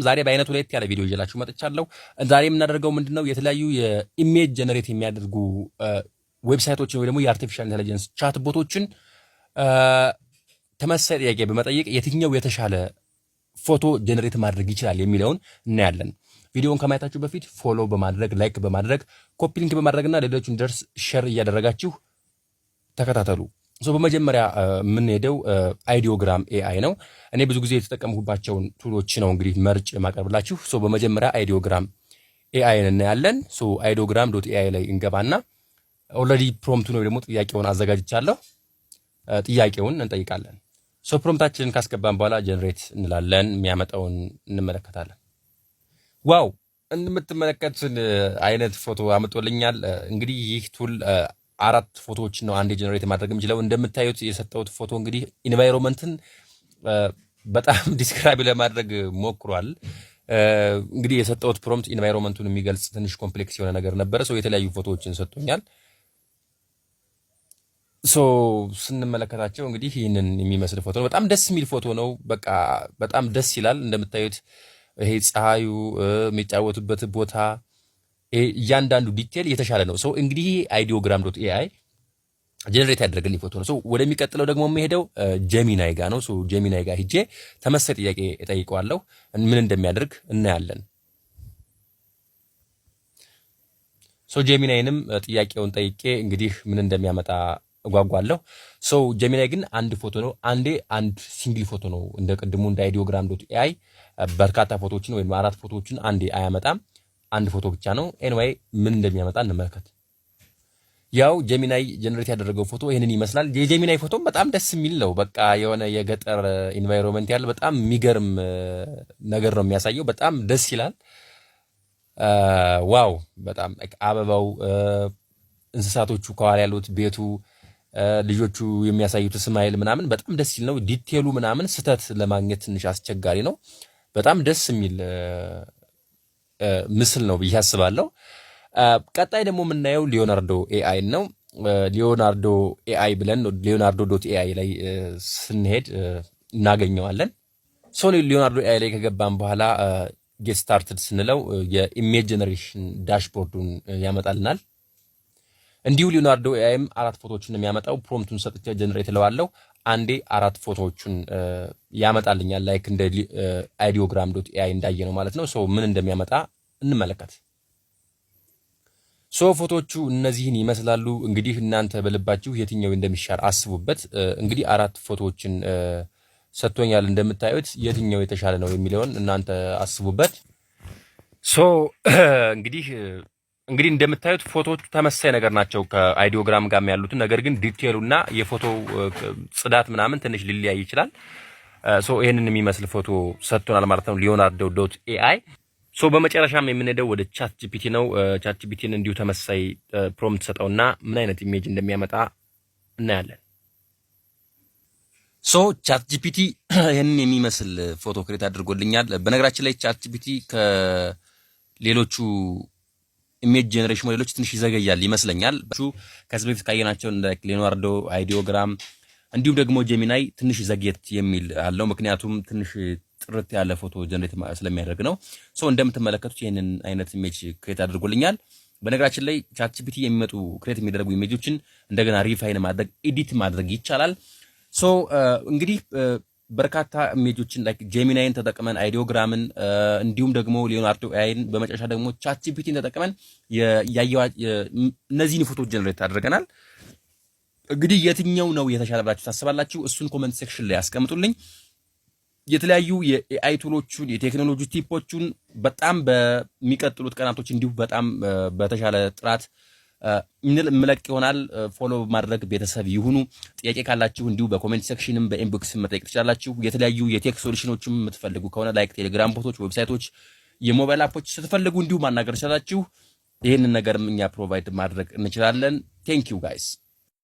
ዛሬ በአይነቱ ለየት ያለ ቪዲዮ ይዤላችሁ መጥቻለሁ። ዛሬ የምናደርገው ምንድነው? የተለያዩ የ image generate የሚያደርጉ website ኦችን ወይ ደግሞ የ artificial intelligence chatbot ኦችን ተመሳሳይ ጥያቄ በመጠየቅ የትኛው የተሻለ ፎቶ generate ማድረግ ይችላል የሚለውን እናያለን። ቪዲዮውን ከማየታችሁ በፊት follow በማድረግ፣ like በማድረግ፣ copy link በማድረግና ሌሎች እንዲደርስ share እያደረጋችሁ ተከታተሉ። So በመጀመሪያ የምንሄደው Ideogram AI ነው። እኔ ብዙ ጊዜ የተጠቀምኩባቸውን tool ኦች ነው እንግዲህ መርጬ የማቀርብላችሁ። So በመጀመሪያ Ideogram AI ን እናያለን። So ideogram.ai ላይ እንገባና already prompt ኡን ወይ ደግሞ ጥያቄውን አዘጋጅቻለሁ። ጥያቄውን እንጠይቃለን። So prompt ኣችንን ካስገባን በኋላ generate እንላለን። የሚያመጣውን እንመለከታለን። Wow፣ እንደምትመለከቱት አይነት ፎቶ አምጦልኛል። እንግዲህ ይህ tool አራት ፎቶዎችን ነው አንዴ generate ማድረግ የሚችለው። እንደምታዩት የሰጠሁት ፎቶ እንግዲህ environment ን በጣም describe ለማድረግ ሞክሯል። እንግዲህ የሰጠሁት prompt environment ኡን የሚገልጽ ትንሽ complex የሆነ ነገር ነበረ። So የተለያዩ ፎቶዎችን ሰጥቶኛል። So ስንመለከታቸው እንግዲህ ይህንን የሚመስል ፎቶ ነው። በጣም ደስ የሚል ፎቶ ነው። በቃ በጣም ደስ ይላል። እንደምታዩት ይሄ ፀሐዩ፣ የሚጫወቱበት ቦታ፣ እያንዳንዱ detail የተሻለ ነው። So እንግዲህ ideogram.ai generate ያደረገልኝ ፎቶ ነው። So ወደሚቀጥለው ደግሞ የምሄደው Gemini ጋ ነው። So Gemini ጋ ሂጄ ተመሳሳይ ጥያቄ እጠይቀዋለሁ። ምን እንደሚያደርግ እናያለን። So Gemini ንም ጥያቄውን ጠይቄ እንግዲህ ምን እንደሚያመጣ እጓጓለሁ። So Gemini ግን አንድ ፎቶ ነው፣ አንዴ አንድ single ፎቶ ነው። እንደ ቅድሙ እንደ ideogram.ai በርካታ ፎቶዎችን ወይም አራት ፎቶዎችን አንዴ አያመጣም። አንድ ፎቶ ብቻ ነው። Anyway ምን እንደሚያመጣ እንመልከት። ያው Gemini generate ያደረገው ፎቶ ይህንን ይመስላል። የ Gemini ፎቶም በጣም ደስ የሚል ነው። በቃ የሆነ የገጠር environment ያለ በጣም የሚገርም ነገር ነው የሚያሳየው። በጣም ደስ ይላል። Wow፣ በጣም አበባው፣ እንስሳቶቹ ከኋላ ያሉት፣ ቤቱ፣ ልጆቹ የሚያሳዩት smile ምናምን በጣም ደስ ይል ነው። Detail ኡ ምናምን ስህተት ለማግኘት ትንሽ አስቸጋሪ ነው። በጣም ደስ የሚል ምስል ነው ብዬ አስባለሁ። ቀጣይ ደግሞ የምናየው Leonardo AI ነው። Leonardo AI ብለን leonardo.ai ላይ ስንሄድ እናገኘዋለን። So Leonardo AI ላይ ከገባን በኋላ get started ስንለው የ image generation dashboard ኡን ያመጣልናል። እንዲሁ Leonardo AI ም አራት ፎቶዎችን የሚያመጣው prompt ኡን ሰጥቼ generate እለዋለሁ። አንዴ አራት ፎቶዎቹን ያመጣልኛል። Like እንደ ideogram.ai እንዳየነው ማለት ነው። So ምን እንደሚያመጣ እንመለከት። So ፎቶዎቹ እነዚህን ይመስላሉ። እንግዲህ እናንተ በልባችሁ የትኛው እንደሚሻል አስቡበት። እንግዲህ አራት ፎቶዎችን ሰጥቶኛል። እንደምታዩት የትኛው የተሻለ ነው የሚለውን እናንተ አስቡበት። So እንግዲህ እንደምታዩት ፎቶዎቹ ተመሳሳይ ነገር ናቸው ከ Ideogram ጋር ያሉትን፣ ነገር ግን detail ኡና የፎቶው ጽዳት ምናምን ትንሽ ሊለያይ ይችላል። So ይህንን የሚመስል ፎቶ ሰጥቶናል ማለት ነው leonardo.ai። So በመጨረሻም የምንሄደው ወደ ChatGPT ነው። ChatGPT ን እንዲሁ ተመሳሳይ prompt ሰጠውና ምን አይነት image እንደሚያመጣ እናያለን። So ChatGPT ይህንን የሚመስል ፎቶ create አድርጎልኛል። በነገራችን ላይ ChatGPT ከሌሎቹ image generation ሞዴሎች ትንሽ ይዘገያል ይመስለኛል። ከዚህ በፊት ካየናቸው እንደ Leonardo፣ Ideogram እንዲሁም ደግሞ Gemini ትንሽ ዘግየት የሚል አለው። ምክንያቱም ትንሽ ጥርት ያለ ፎቶ generate ስለሚያደርግ ነው። So እንደምትመለከቱት ይህንን አይነት image create አድርጎልኛል። በነገራችን ላይ ChatGPT የሚመጡ create የሚደረጉ image ኦችን እንደገና refine ማድረግ፣ edit ማድረግ ይቻላል። So እንግዲህ በርካታ image ኦችን like Gemini ን ተጠቅመን፣ Ideogram ን፣ እንዲሁም ደግሞ Leonardo AI ን፣ በመጨረሻ ደግሞ ChatGPT ን ተጠቅመን እነዚህን ፎቶ generate አድርገናል። እንግዲህ የትኛው ነው የተሻለ ብላችሁ ታስባላችሁ? እሱን comment section ላይ አስቀምጡልኝ። የተለያዩ የ AI tool ኦቹን፣ የቴክኖሎጂ tip ኦቹን በጣም በሚቀጥሉት ቀናቶች እንዲሁ በጣም በተሻለ ጥራት ምለቅ ይሆናል። Follow በማድረግ ቤተሰብ ይሁኑ። ጥያቄ ካላችሁ እንዲሁ በ comment section ም በ inbox መጠየቅ ትችላላችሁ። የተለያዩ የ tech solution ኦችም የምትፈልጉ ከሆነ like ቴሌግራም bot ኦች፣ website ኦች፣ የሞባይል app ኦች ስትፈልጉ እንዲሁ ማናገር ትችላላችሁ። ይህንን ነገርም እኛ provide ማድረግ እንችላለን። Thank you guys.